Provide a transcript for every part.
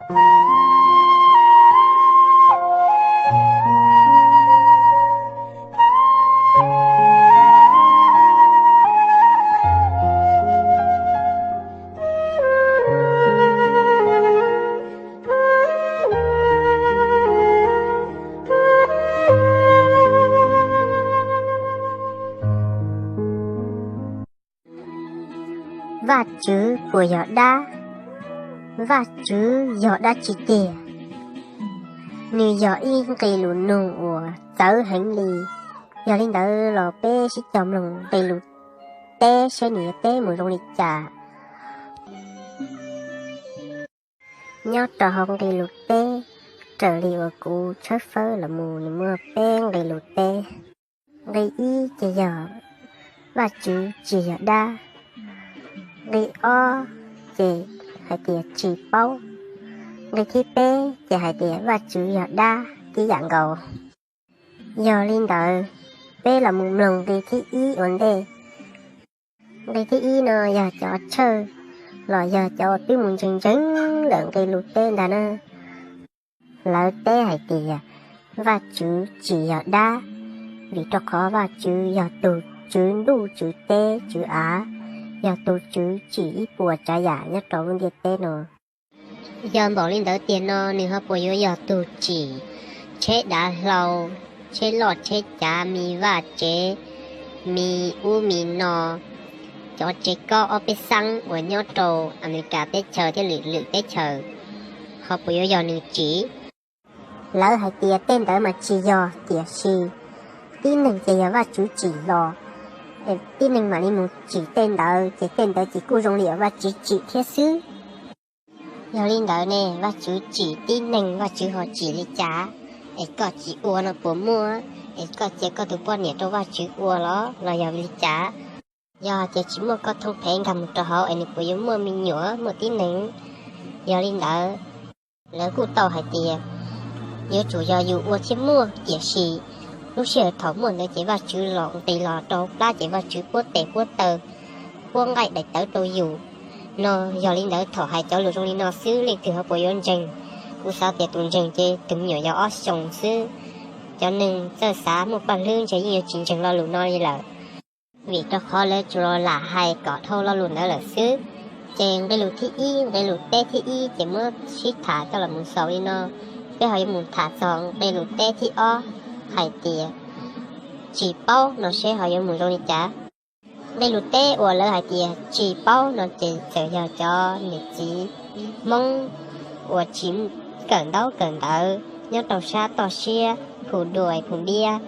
Vajtswv puas yog dab? Vajtswv yog dab tsi tiag? Nws yog ib nqe lus nug uas txawv heev li. Yog li ntawd los peb sib cog mloog nqe lus teb seb nws yuav teb mus zoo li cas. Nyob rau hauv nqe lus teb, raws li uas kuv tshawb fawb los mus nws muaj peb nqe lus teb. Nqe ib ces yog Vajtswv tsis yog dab. Nqe ob ces hais tias tsis paub. Nqe thib peb ces hais tias Vajtswv yog dab tib yam nkaus. Yog li ntawd, peb los mus mloog nqe thib ib ua ntej. Nqe thib ib no yog cov tshawj los yog cov twb mus ntseeg ntseeg lawm nqe lus teb ntag na. Lawv teb hais tias Vajtswv tsis yog dab, vim rau qhov Vajtswv yog tus tswv ntuj tswv teb tswv av, yog tus tswv tsim ib puas tsav yam nyob rau lub ntiaj teb no. Yog npaum li ntawd tiag no nws ho puas yuav yog tus tsim tsheb dav hlau, tsheb loj tsheb cav, me vaj tsev, me ub me no, cov tsev kob ob peb xeeb uas nyob rau Amelikas teb chaws thiab lwm lwm teb chaws, ho puas yuav yog nws tsim? Lawv hais tias tej ntawd mas tsis yog, tiam sis tib neeg ces yog Vajtswv tsim los, tib neeg mam li mus tsim tej ntawd, ces tej ntawd ces kuj zoo li uas Vajtswv tsim thiab xwb. Yog li ntawd ne, Vajtswv tsim tib neeg Vajtswv ho tsim li cas? Es koj tsis ua no puas muaj? Es koj cia koj tus poj niam rau Vajtswv ua los los yog li cas? Yog tias tsis muaj koj thooj phev nkag mus rau hauv es nws puas yuav muaj me nyuam muaj tib neeg? Yog li ntawd, lawv kuj tau hais tias yuav tsum yog yus ua thiaj muaj, tiam sis lub sij hawm thaum muaj ntawd ces Vajtswv los nqis los rau hauv plab ces Vajtswv puab tes puab taw, puab nqaij daim tawv rau yus no. Yog li ntawd thaum hais cov lus zoo li no xwb leej twg ho puas yuav ntseeg? Kuv xav tias tus ntseeg ces tus me nyuam yog ob xyoos xwb. Cov neeg txawj xav muaj paj hlwb ntshe yeej yuav tsis ntseeg lo lus no li lawm, vim rau qhov lawv tsuas los lam hais kom dhau lo lus ntawd lawm xwb. Ces nqe lus thib ib, nqe lus teb thib ib ces muab sib tham coj los mus xaus li no. Peb ho yuav mus tham txog nqe lus teb thib ob hais tias tsis paub no seb ho yuav mus zoo li cas. Nqe lus teb uas lawv hais tias tsis paub no ces txawm yog cov niam txiv Hmoob uas tsis kawm ntaub kawm ntawv nyob rau sab toj siab, Phu Duas, Phu Npiab,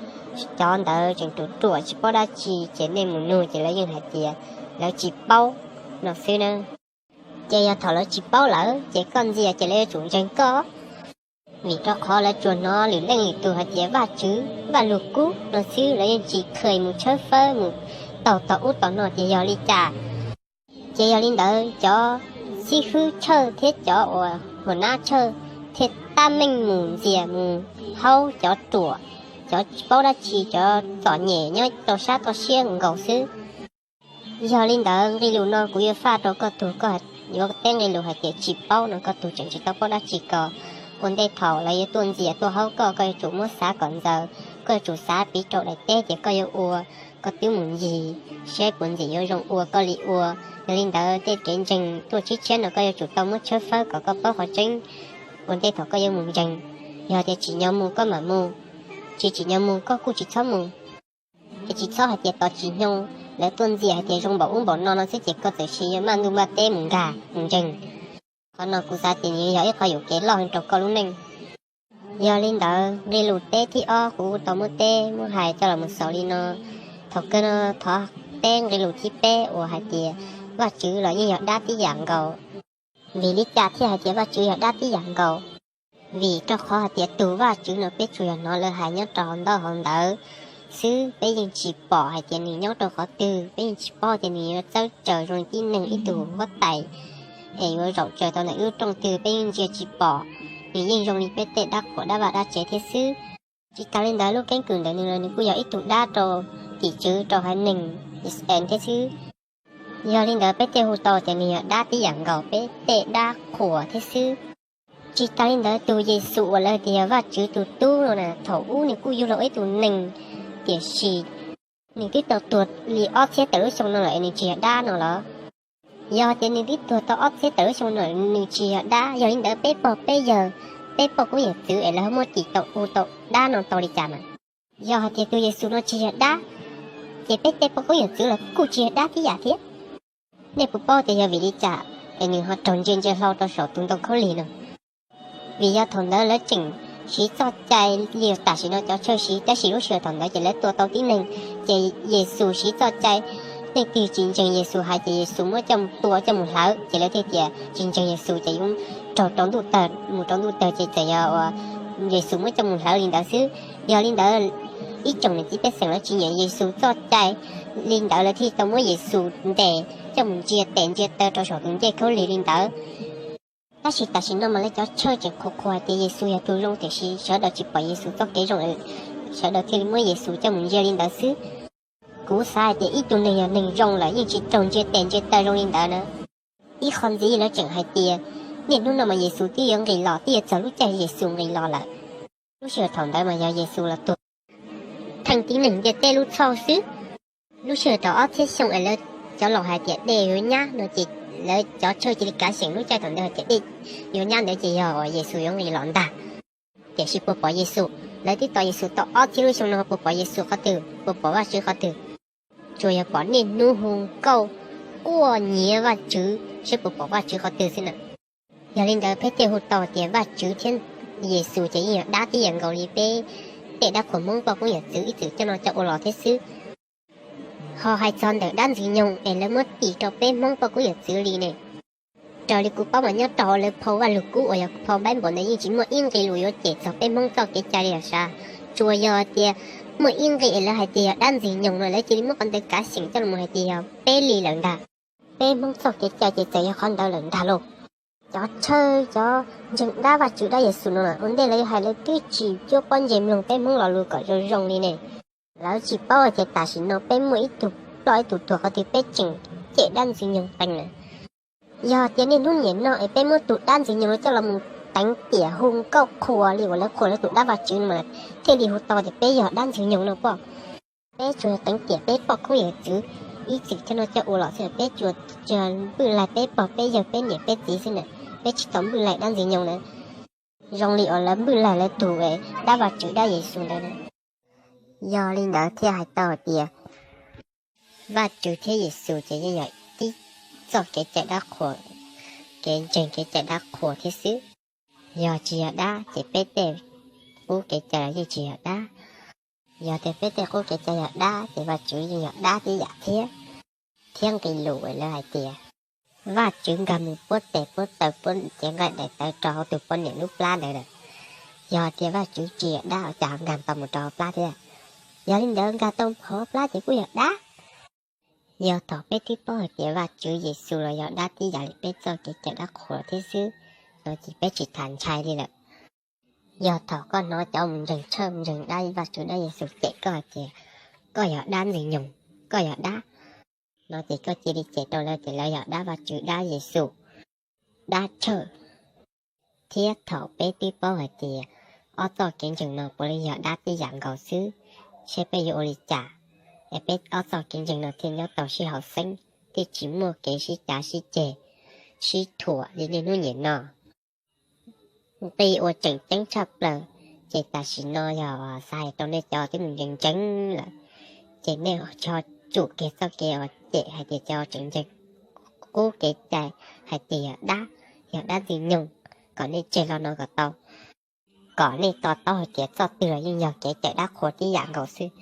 cov ntawd tseem ruam ruam tsis paub dab tsi ces nej mus nug ces lawv yeej hais tias lawv tsis paub no xwb na. Ces yog thaum lawv tsis paub lawm ces koj ntxias ces lawv yuav tsum ntseeg koj, vim rau qhov lawv tsuas hnov lwm leej lwm tus hais tias Vajtswv, Vaj Lug Kub no xwb, lawv yeej tsis kheev mus tshawb fawb mus taug tom ub tom no tias yog li cas. Ces yog li ntawd cov xib hwb tshawj thiab cov uas hua nab tshawj thiaj tab meeg mus ntxias mus haub cov ruam, cov tsis paub dab tsi, cov txom nyem nyob rau sab toj siab nkaus xwb. Yog li ntawd nqe lus no kuv yuav faj rau koj tug, koj yuav teb nqe lus hais tias tsis paub no koj tug tseem tsis tau paub dab tsi ko. Ua ntej thaum lawv yuav tuaj ntxias tuaj haub koj, koj yuav tsum muab xav kom ntxaws, koj yuav tsum xav piv rau daim teb tias koj yuav ua, koj twb mus ncig saib puas ntxim yuav zoo ua koj li ua. Yog li ntawd tej kev ntseeg tuaj tshiab tshiab no koj yuav tsum tau muab tshawb fawb kom koj paub qhov tseeb, ua ntej thaum koj yuav mus ntseeg. Yog tias tsim nyog mus koj mam mus, tsis tsim nyog mus koj kuj tsis txhob mus. Ces tsis txhob hais tias tos tsim nyog lawv tuaj ntxias hais tias zoo npaum ub npaum no no xwb ces koj txawm sis yuav maj ntuj maj teb mus nkag mus ntseeg. Qhov no kuv xav tias nws yog ib qho yuam kev loj rau koj lub neej. Yog li ntawd nqe lus teb thib ob kuv tau muab teb muab hais coj los mus xaus li no. Thaum kawg no thov teb nqe lus thib peb uas hais tias Vajtswv los yeej yog dab tib yam nkaus. Vim li cas thiaj hais tias Vajtswv yog dab tib yam nkaus? Vim rau qhov hais tias tus Vajtswv no peb tsuas yog hnov lawv hais nyob rau hauv ntaub hauv ntawv xwb, peb yeej tsis pom hais tias nws nyob rau qhov twg, peb yeej tsis paub tias nws yuav txawb tsaws zoo li tib neeg ib tug huab tais es yuav zaum tsaws tau ntawm lub rooj twg peb yeej ntsia tsis pom. Nws yeej zoo li peb tej dab qhuas dab vaj dab tsev thiab xwb. Tsis tas li ntawd lub keeb kwm ntawm nws los nws kuj yog ib tug dab rau tim tswv rau haiv neeg Israel thiab xwb. Yog li ntawd peb thiaj hu tau tias nws yog dab tib yam nkaus peb tej dab qhuas thiab xwb. Tsis tas li ntawd, tus Yexus uas lawv tias yog Vajtswv tus tub no na, thaum ub nws kuj yug los ua ib tug neeg, tiam sis nws twb tau tuag li ob txhiab tawm lub xyoo no lawm es nws tsis yog dab no los? Yog tias nws twb tuag tau ob txhiab tawm lub xyoo no lawm nws tsis yog dab, yog li ntawd peb pog peb yawg, peb poj koob yawm txwv es lawv muab tis tau hu tau dab no tau li cas mas? Yog hais tias tus Yexus no tsis yog dab, ces peb tej poj koob yawm txwv los kuj tsis yog dab tib yam thiab. Nej puas paub tias yog vim li cas es nws ho raug ntsia ntsia hlo rau saum tus ntoo khaub lig no? Vim yog thaum ntawd lawv tseem siv txoj cai li tam sim no cov tshawj siv, tab sis lub sij hawm thaum ntawd ces lawv tua tau tib neeg, ces Yexus siv txoj cai, leej twg tsis ntseeg Yexus hais ces Yexus muab coj mus tua coj mus hlawv, ces lawv thiaj tias tsis ntseeg Yexus ces yuav raug rau ntuj tawg, mus rau ntuj tawg ces txawm yog uas Yexus muab coj mus hlawv li ntawd xwb. Yog li ntawd, ib tsoom niam txiv pej xeem lawv tsis nyiam Yexus txoj cai li ntawd lawv thiaj tau muab Yexus ntes coj mus ntsia tes ntsia taw rau saum tus ncej khaub lig li ntawd. Tab sis tam sim no mas lawv cov tshawj tseem qhuas qhuas hais tias Yexus yog tus zoo, tiam sis sawv daws tsis pom Yexus txoj kev zoo, sawv daws thiaj li muab Yexus coj mus ntsia li ntawd xwb. Kuv xav hais tias ib tug neeg yog neeg zoo lawm yeej tsis raug ntsia tes ntsia taw zoo li ntawd na. Ib qho ntxiv lawv tseem hais tias niaj hnub no mas Yexus twb yuav nqis los, twb yuav txog lub caij Yexus nqis los lawm. Lub sij hawm thaum ntawd mas yog Yexus los tuag theej tib neeg ntiaj teb lub txhoj xwb. Lub sij hawm thaum ob txhiab xyoo es lawv cov laus hais tias dej yuav nyab no ces lawv cov tshawj cia li kav xyeem lub caij thaum ntawd hais tias dej yuav nyab ntawd ces yog uas Yexus yuav nqis los ntag. Tiam sis puas pom Yexus? Lawv twb tos Yexus tau ob txhiab lub xyoo no puas pom Yexus qhov twg, puas pom Vajtswv qhov twg? Tsuas yog pom niaj hnub hu nkauj quaj nyiav Vajtswv saib puas pom Vajtswv qhov twg xwb na. Yog li ntawd peb thiaj hu tau tias Vajtswv thiab Yexus ces yeej yog dab tib yam nkaus li peb tej dab qhuas Hmoob poj koob yawm txwv ib txwm coj no coj ua los thiab xwb. Ho hais txog ntawm dab Ntxwg Nyoog es lawv muab tis rau peb Hmoob poj koob yawm txwv li ne, raws li kuv paub mas nyob rau hauv lawv phau Vajluskub uas yog phau Npaiv Npaum ntawd yeej tsis muaj ib nqe lus yuav cem txog peb Hmoob txoj kev cai li los sav. Tsuas yog tias muaj ib nqe es lawv hais tias yog dab Ntxwg Nyoog no lawv cia li muab qhov ntawd kav xyeem coj los hais tias yog peb li lawm ntag. Peb Hmoob txoj kev cai ces txawm yog qhov ntawd lawm ntag lauj. Cov tshawj cov ntseeg dab Vajtswv dab Yexus no ua ntej lawv yuav hais lawv twb tsis cuab pob ntseg mloog peb Hmoob lo lus kom zoo zoo li ne. Lawv tsis paub tias tam sim no peb muaj ib tug ploj ib tug tuag qhov twg peb tseem cem dab Ntxwg Nyoog qees lawm. Yog tias niaj hnub nim no es peb muab tus dab Ntxwg Nyoog no coj los mus teev tiam hu nkauj qhuas li uas lawv qhuas lawv tus dab Vajtswv no mas thiaj li hu tau tias peb yog dab Ntxwg Nyoog no pob. Peb tsuas teev tiam peb poj koob yawm txwv ib txwm coj no coj ua los xwb, peb tsuas npwj laig peb pog peb yawg peb niam peb txiv xwb na, peb tsis tau npwj laig dab Ntxwg Nyoog na, zoo li uas lawv npwj laig lawv tus dab Vajtswv dab Yexus ntawd na. Yog li ntawd thiaj hais tau hais tias Vajtswv thiab Yexus ces yeej yog tib txoj kev cai dab qhuas, kev ntseeg kev cai dab qhuas thiab xwb. Yog tsis yog dab ces peb tej qub kev cai los yeej tsis yog dab. Yog tias peb tej qub kev cai yog dab ces Vajtswv yeej yog dab tib yam thiab. Thiab nqe lus lawv hais tias Vajtswv nkag mus puab tes puab taw puab cev nqaij daim tawv rau hauv tus poj niam lub plab ntawd lawm. Yog tias Vajtswv tsis yog dab ua cas ho nkag tau mus rau hauv plab thiab? Yog li ntawd nkag tau hauv plab ces kuj yog dab. Yog thaum peb twb paub hais tias Vajtswv, Yexus los yog dab tib yam li peb txoj kev cai dab qhuas thiab xwb no ces peb tsis tham ntshai li lawm. Yog thaum koj hnov cov mus ntseeg tshawj mus ntseeg dab Vajtswv dab Yexus cem koj hais tias koj yog dab Ntxwg Nyoog, koj yog dab no ces koj cia li cem rau lawv tias lawv yog dab Vajtswv dab Yexus, dab tshawj. Thiab thaum peb twb paub hais tias ob txoj kev ntseeg no puav leej yog dab tib yam nkaus xwb, seb peb yuav ua li cas es peb ob txoj kev ntseeg no thiaj nyob tau sib haum xeeb, thiaj tsis muaj kev sib cav sib ceg, sib thuam li niaj hnub nim no. Nqi uas tseem ceeb tshaj plaws ces tam sim no yog xav hais rau nej cov twb mus ntseeg ntseeg lawm, ces nej ho tsum kiag txoj kev uas cem hais tias cov tseem ntseeg qub kev cai hais tias yog dab, yog dab Ntxwg Nyoog, kom nej tseg lo no kom tau, kom nej to taub hais tias txoj twg los yeej yog kev cai dab qhuas tib yam nkaus xwb.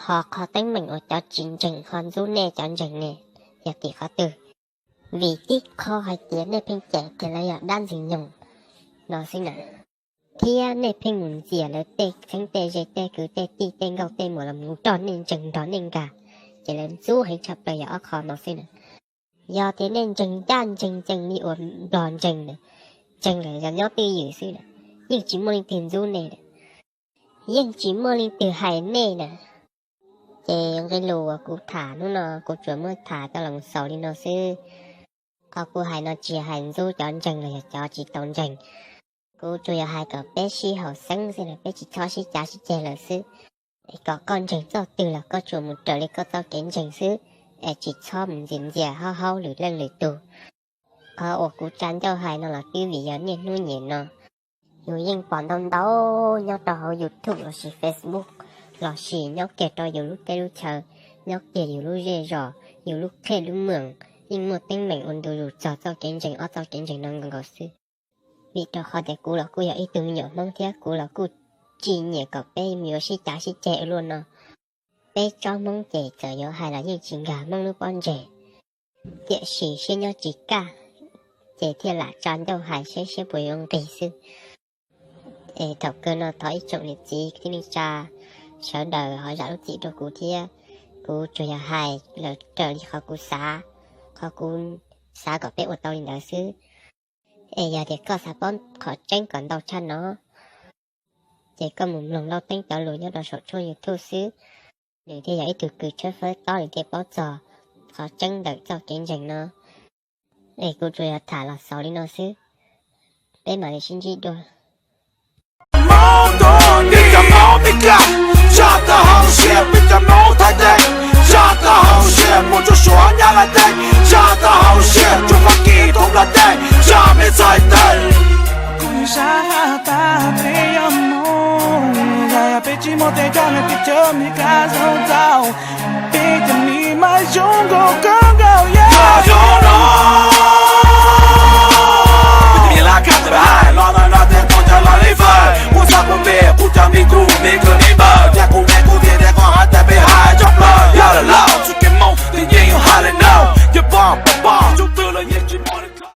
Ho qhov teeb meem uas cov tsis ntseeg ho ntxub nej cov ntseeg ne, yog tim qhov twg? Vim tib qho hais tias nej pheej cem tias lawv yog dab Ntxwg Nyoog no xwb na, thiab nej pheej mus ntxias lawv tej txheeb tej ze tej kwv tej tij tej nkauj tej muam los mus nrog nej ntseeg nrog nej nkag, ces lawv ntxub heev tshaj plaws yog ob qho no xwb na. Yog tias nej ntseeg ncaj ntseeg ncees li uas Nplog ntseeg na, ntseeg lawm yog nyob twj ywm xwb na, yeej tsis muaj leej twg ntxub nej na, yeej tsis muaj leej twg hais nej na. Ces nqe lus uas kuv tham hnub no kuv tsuas muab tham coj los xaus li no xwb. Qhov kuv hais no tsis hais ntxub cov ntseeg los yog cov tsis tau ntseeg. Kuv tsuas yog hais kom peb sib haum xeeb xwb, peb tsis txhob sib cav sib ceg lawm xwb. Es kom koj ntseeg txoj twg los koj tsuas mus raws li koj txoj kev ntseeg xwb, es tsis txhob mus ntxias ntxias haub haub lwm leej lwm tug. Qhov uas kuv tsa ncauj hais no los twb vim yog niaj hnub nim no yus yeej pom ntau ntau nyob rau hauv YouTube lossis Facebook, lossis nyob kiag rau yus lub teb lub chaw, nyob kiag yus lub zej zos, yus lub qhej lub moos, yeej muaj teeb meem ua ntu zus txog txoj kev ntseeg, ob txoj kev ntseeg no nkaus nkaus xwb. Vim rau qhov tias kuv los kuj yog ib tug me nyuam Hmoob thiab kuv los kuj tsis nyiam kom peb mus yuav sib cav sib ceg ua luaj no. Peb tsob Hmoob ces txawm yuav hais los yeej tsis nkag Hmoob lub pob ntseg, tiam sis siab nyob tsis kaj, ces thiaj lam tsa ncauj hais seb siab puas yuav nqig xwb. Es thaum kawg no thov ib tsoom niam txiv kwv tij neej tsa sawv daws ho zam lub txim rau kuv thiab. Kuv tsuas yog hais lawm raws li qhov kuv xav, qhov kuv xav kom peb ua tau li ntawd xwb. Es yog tias koj xav paub qhov tseeb kom ntau tshaj no, ces koj mus mloog Lauj Teeb cov lus nyob rau saum tshooj YouTube xwb, nws thiaj yog ib tug kws tshawb fawb tob, nws thiaj paub txog qhov tseeb ntawm txoj kev ntseeg no. Es kuv tsuas yog tham los xaus li no xwb, peb mam li sib ntsib dua. Peb cov Hmoob Mes Kas tsa tau hauv siab, peb cov Hmoob Thaib teb tsa tau hauv siab, mus rau Suav Nyab Laj teb tsa tau hauv siab, rau Fab Kis Thoob Nplog teb tsa peb txhais tes. Kuv yeej sab has tas peb yog Hmoob, yog peb tsis muaj tej cov neeg peb cov Mes Kas zoo txaus, peb cov Mes mas zoo nkaus koj.